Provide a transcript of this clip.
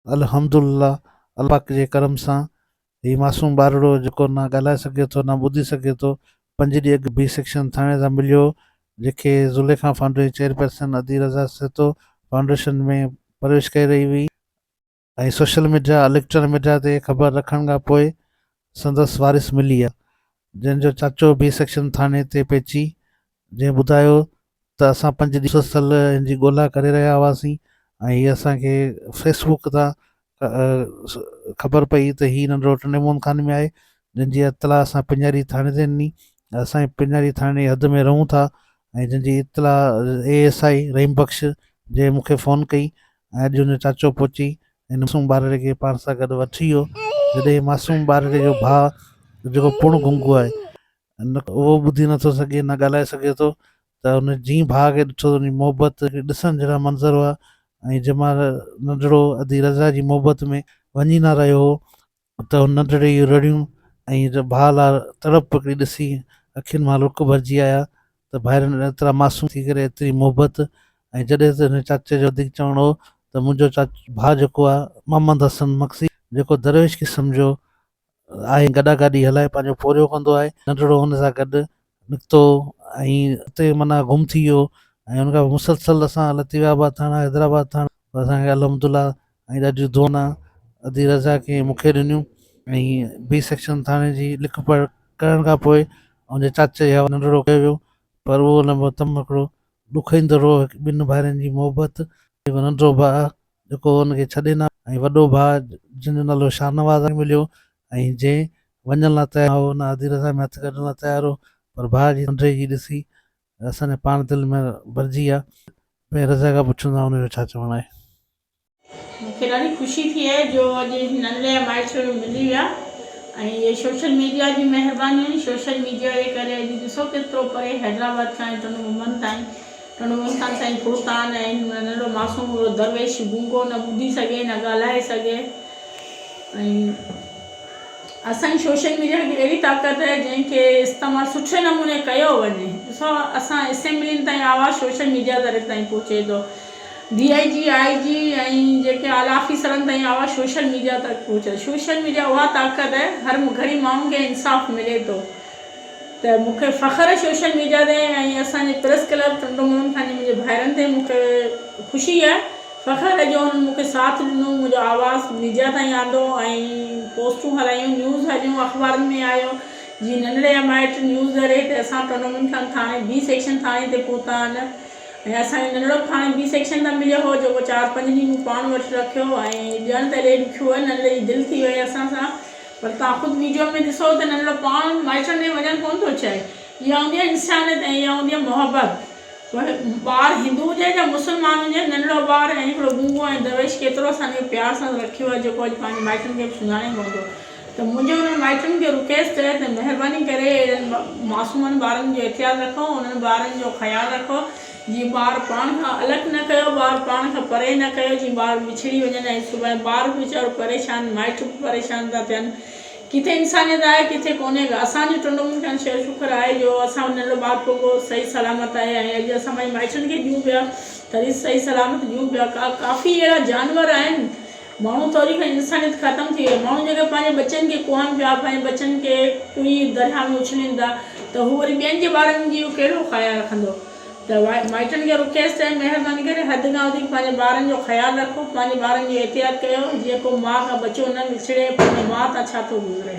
الحمدلله الله پاڪ جي ڪرم سان هي معصوم ٻارڙو جيڪو نه ڳالهائي سگهي ٿو نه ٻڌي سگهي ٿو پنج ڏينهن اڳ بي سيڪشن ٿاڻي تان مليو هو جنهن کي زليخا فائونڊيشن جي چيئرپرسن ادي رضا سهتو فائونڊيشن ۾ پرورش ڪري رهي هئي ۽ سوشل ميڊيا اليڪٽرانڪ ميڊيا تي خبر رکڻ کان پوء سندس وارث ملي ويا جنهن جو چاچو بي سيڪشن ٿاڻي تي پهچي جنهن ٻڌايو ته اسان پنج ڏينهن مسلسل هن جي ڳولا ڪري رهيا هئاسين ۽ هي اسان کي فيس بڪ تان خبر پئي ته هي ننڍڙو ٽنڊي محمد خان ۾ آهي جنهن جي اطلاع اسان پڃاري ٿاڻي تي ڏني اسان پڃاري ٿاڻي جي حد ۾ رهون ٿا ۽ جنهن جي اطلاع A S I Rahim Bakhsh جنهن مون کي فون ڪئي ۽ اڄ هن جو چاچو پهچي هن معصوم ٻارڙي کي پاڻ سان گڏ وٺي ويو. جڏهن معصوم ٻارڙي جو ڀاء جيڪو پڻ گونگو آهي اهو ٻڌي نٿو سگهي نه ڳالهائي سگهي ٿو ته هن جيئن ڀاء کي ڏٺو ته ان جي محبت ڏسڻ جهڙا منظر هئا ۽ جنهن مهل ننڍڙو ادي رضا جي محبت ۾ وڃي نه رهيو هو ته هن ننڍڙي جون رڙيون ۽ ڀاء لاء تڙپ پڪڙي ڏسي اکين مان لڙڪ ڀرجي آيا ته ڀائرن ايترا معصوم ٿي ڪري ايتري محبت ۽ جڏهن ته هن چاچي جو وڌيڪ چوڻ هو ته منهنجو چاچو ڀاء جيڪو آهي محمد حسن مگسي جيڪو درويش قسم جو آهي گڏا گاڏي هلائي پنهنجو پورهيو ڪندو آهي ننڍڙو هن سان گڏ نڪتو ۽ اتي معنيٰ گم ٿي ويو ۽ ان کان پوء مسلسل اسان لطيف آباد ٿاڻا حيدرآباد ٿاڻا پر اسان کي الحمد الله ۽ ڏاڍيون دعائون ادي رضا کي مون کي ڏنيون ۽ بي سيڪشن ٿاڻي جي لک پڙهه ڪرڻ کان پوء ان جي چاچي جي حوالي ننڍڙو ڪيو ويو پر اهو لمحو تمام هڪڙو ڏکوئيندڙ هو هڪ ٻن ڀائرن جي محبت جيڪو ننڍڙو ڀاء جيڪو ان کي ڇڏي نه ۽ وڏو ڀاء جنهن جو نالو شاهنواز مليو ۽ جنهن وڃڻ لاء تيار هو نه ادي رضا ۾ هٿ ڪڍڻ لاء تيار هو پر ڀاء جي ننڍڙي جي ڏسي اسان جا پاڻ دل ۾ ڀرجي ويا. پوء رضا کان پڇون ٿا ان جو ڇا چوڻ آهي. مون کي ڏاڍي خوشي ٿي آهي جو اڄ ننڍڙي جا مائٽ ملي ويا ۽ اهي سوشل ميڊيا جون مهربانيون آهن سوشل ميڊيا جي ڪري اڄ ڏسو ڪيترو پري حيدرآباد کان ٽنڊو محمد تائين ٽنڊو محمد خان تائين پهتا آهن ۽ ننڍڙو معصوم اهو درويش گونگو نه ٻڌي سگهي نه ڳالهائي سگهي ۽ اسان جي سوشل ميڊيا هڪ اهڙي طاقت آهي جنهن کي استعمال سٺي نموني ڪيو وڃي ڏسو اسان اسيمبلين تائين آواز سوشل ميڊيا ذريعي تائين پهچي ٿو ڊي I جي آء جي ۽ جيڪي اعليٰ آفيسرن تائين آواز سوشل ميڊيا تڪ پهچي ٿو سوشل ميڊيا اها طاقت آهي هر گهڙي ماڻهن کي انصاف ملي ٿو ته مون کي فخر آهي سوشل ميڊيا تي ۽ اسان جي پريس ڪلب ٽنڊو محمد خان جي منهنجي ڀائرن تي مون کي خوشي آهي فخر آهي جو انهن مون کي ساٿ ڏنو، منهنجو آواز ميڊيا تائين آندو ۽ پوسٽون هلايون، نيوز هليون، اخبارن ۾ آيو، جي ننڍڙي جا مائٽ نيوز ذريعي تي اسان ٽنڊو محمد خان ٿاڻي بي سيڪشن ٿاڻي تي پهتا آهن ۽ اسان کي ننڍڙو به ٿاڻي بي سيڪشن تان مليو هو جيڪو چار پنج ڏينهن مون پاڻ وٽ رکيو ۽ ڏيڻ ته ايڏي ڏکيو آهي ننڍڙي جي دل ٿي وئي اسان سان پر توهان خود ويڊيو ۾ ڏسو ته ننڍڙو پاڻ مائٽن ڏي وڃڻ ڪونه ٿو چاهي اها هوندي آهي انسانيت ۽ اها هوندي آهي محبت. ٻار هندو هجي يا مسلمان هجي، ننڍڙو ٻار ۽ هڪڙو گونگو ۽ درويش ڪيترو اسان کي پيار سان رکيو آهي جيڪو اڄ پنهنجي مائٽن کي به سڃاڻي ڪونه ٿو ته منهنجي انهن مائٽن کي رڪويسٽ آهي ته مهرباني ڪري اهڙن معصومن ٻارن جو احتياط رکو انهن ٻارن جو خيال رکو جيئن ٻار پاڻ کان الڳ نه ڪيو ٻار پاڻ کان پري نه ڪيو جيئن ٻار وڇڙي وڃن ۽ سڀاڻي ٻار به ويچارو پريشان مائٽ به پريشان ٿا ٿين ڪٿي انسانيت آهي ڪٿي ڪونهي ڪا. اسان جو ٽنڊو محمد خان شهر شڪر آهي جو اسان وٽ ننڍڙو ٻار پڳو صحيح سلامت آهي ۽ اڄ اسان پنهنجي مائٽن کي ڏيون پيا تڏهن صحيح سلامت ڏيون پيا ڪا ڪافي اهڙا جانور آهن ماڻهو ٿوري کان انسانيت ختم ٿي وئي ماڻهو جيڪي پنهنجي ٻچن کي ڪهن پيا پنهنجي ٻچن کي ڪوئي درياهه ۾ اڇلين ٿا ته هو وري ٻين جي ٻارن جي ڪهڙو خيال رکندو ته مائٽن کي رڪويسٽ آهي مهرباني ڪري حد کان وڌيڪ پنهنجي ٻارن جو خيال رکو پنهنجي ٻارن جو احتياط ڪيو جيئن ڪو ماء کان ٻچو نه وڇڙي پنهنجي ماء تان ڇا ٿو گذري.